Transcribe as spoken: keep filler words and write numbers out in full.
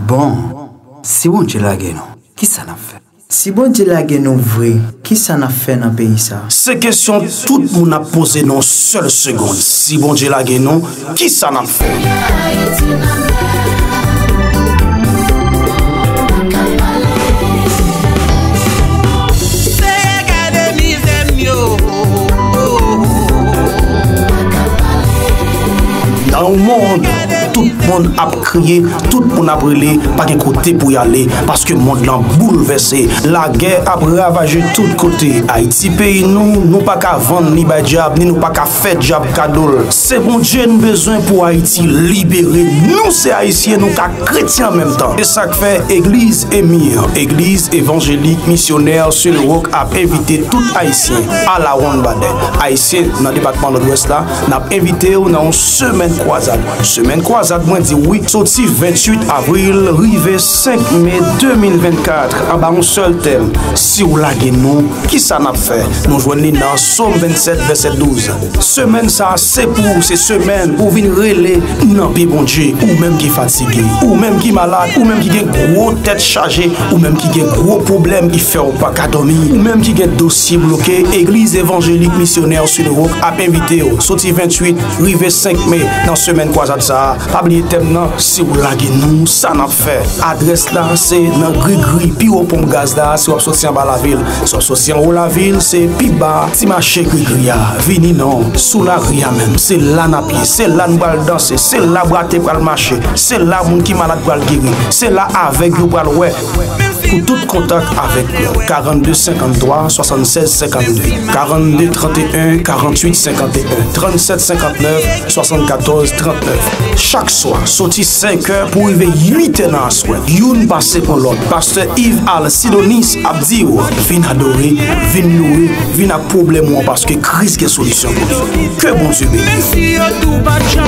Bon, si Bondye lage nou, kisa n ap fè? Si Bondye lage nou vre, kisa n ap fè nan peyi sa? Se kesyon tout moun ap poze nan yon sèl segonn. Si Bondye lage nou, kisa n ap fè? Nan yon mond, tout moun ap kriye, tout moun ap rele, pa gen kote pou y ale, paske mond lan boulvèse. Lagè ap ravaje tout kote. Ayiti peyi nou, nou pa ka vann li bay dyab, ni nou pa ka fè dyab kado l. Se Bondye n bezwen pou Ayiti libere. Nou se Ayisyen, nou ka kretyen an menm tan. Se sa k fè Egliz Emir, Egliz Evanjelik Misyonè Sou Le Roc ap envite tout Ayisyen a Lawonn Badè. Ayisyen nan depatman Nòdwès la, n ap envite w nan yon semèn kwazad. Semèn kwazad, mwen di w wi, soti venntuit avril rive senk me de mil vennkat, anba yon sèl tèm, si w lage nou, kisa n ap fè? Nou jwenn li nan Sòm vennsèt, vèsè douz. Semèn sa a se pou ou, se semèn pou w vin rele nan pye Bondye. Ou menm ki fatige, ou menm ki malad, ou menm ki gen gwo tèt chaje, ou menm ki gen gwo pwoblèm ki fè w pa ka dòmi, ou menm ki gen dosye bloke, Egliz Evanjelik Misyonè Sou Le Roc ap envite w soti venntuit rive senk me nan semèn kwazad sa a. Pa bliye tèm nan, si w lage nou, sa n ap fè? Adrès la, se nan Grigri, pi wo ponp gaz la, si w ap soti anba lavil. Si w ap soti anwo lavil, se pi ba ti mache Grigri a. Vini non, sou lari a menm. Se la n ap ye, se la n pral danse, se la bwate pral mache, se la moun ki malad pral geri, se la avèg yo pral wè. Pou tout kontak avèk nou, karannde senkanntwa swasannsèz senkanndde, karannde tranteyen karanntuit senkanteyen, trannsèt senkantnèf swasannkatòz trantnèf. Chak swa, soti senk è pou rive uit è nan aswè, youn pase pou lòt, pastè Yves Alcidonis ap di w, vin adore, vin louwe, vin ak pwoblèm ou an, paske Kris gen solisyon pou li. Ke Bondye beni w.